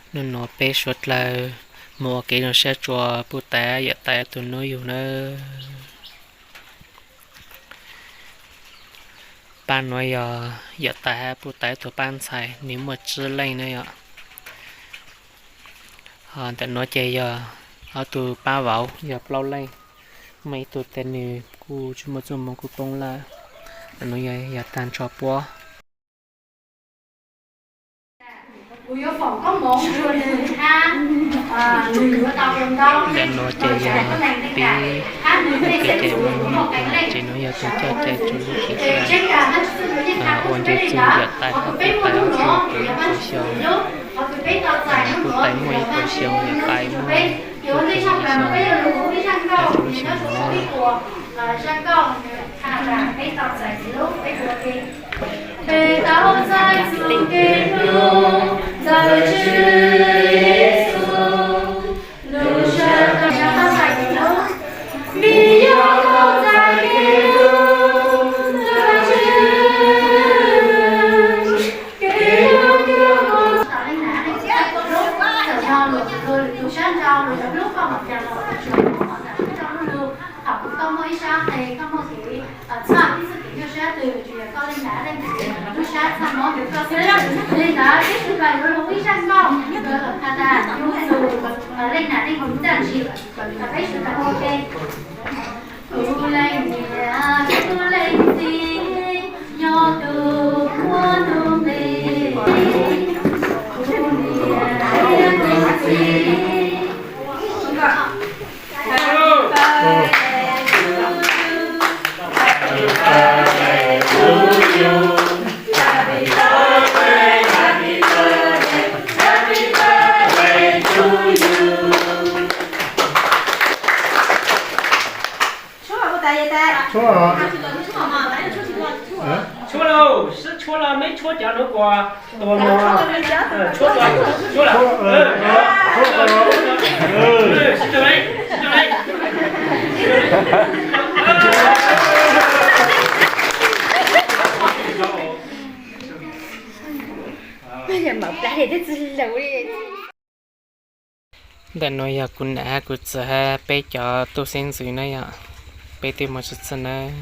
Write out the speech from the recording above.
Hnub no peb suav dlawg mus ua kev zoo siab rua puj tais yawm tais tug nuav yug nawb. Paab nuav yog yawm tais hab puj tais tug paab ntxhais, nwg muaj tsib leej na yom. Ho ntawm nuav ces yog ob tug paab vauv yog plaub leej, muaj ib tug tes nwg kuj tsi muaj txuj moog kuj poob lawm. Ntawm nuav yog, yog taag nrho puab. Ntawm nuav ces yog peb ua ke ces muaj tsev nuav yog tug coj cai rua lub kev cai, ua nce txug yawm tais hab puj tais ob tug puv ib puas xyoo. Puj tais muaj ib puas xyoo, yawm tais muaj ib puas xyoo, rua lub xyoo nuav. Thaum koj muaj ib sab qe, koj muaj kev txhawj ib txoj kev nyuaj siab twg, tsuas yog koj leej nav leej txiv lub sab txhaj mob rau koj xwb. Yog li ntawd peb sawv daws yuav lug ua ib zaj nkauj, nkawd los tham tas yug txug leej nav leej txiv txaj ntsig, peb sawv daws ua ke. Kuv leej niam, kuv leej txiv, nyob tus muaj tus nqi, kuv niam, kuv txiv. Tshuab lauj, sib tshuab lauj, meb tshuab cov nuav kuas tua mog. Tshuab, tshuab lauj. Ntawm nuav yog kuv nam hab kuv txiv hab peb cov tub xeeb ntxwv na yom, peb twb moog txug txug nawb.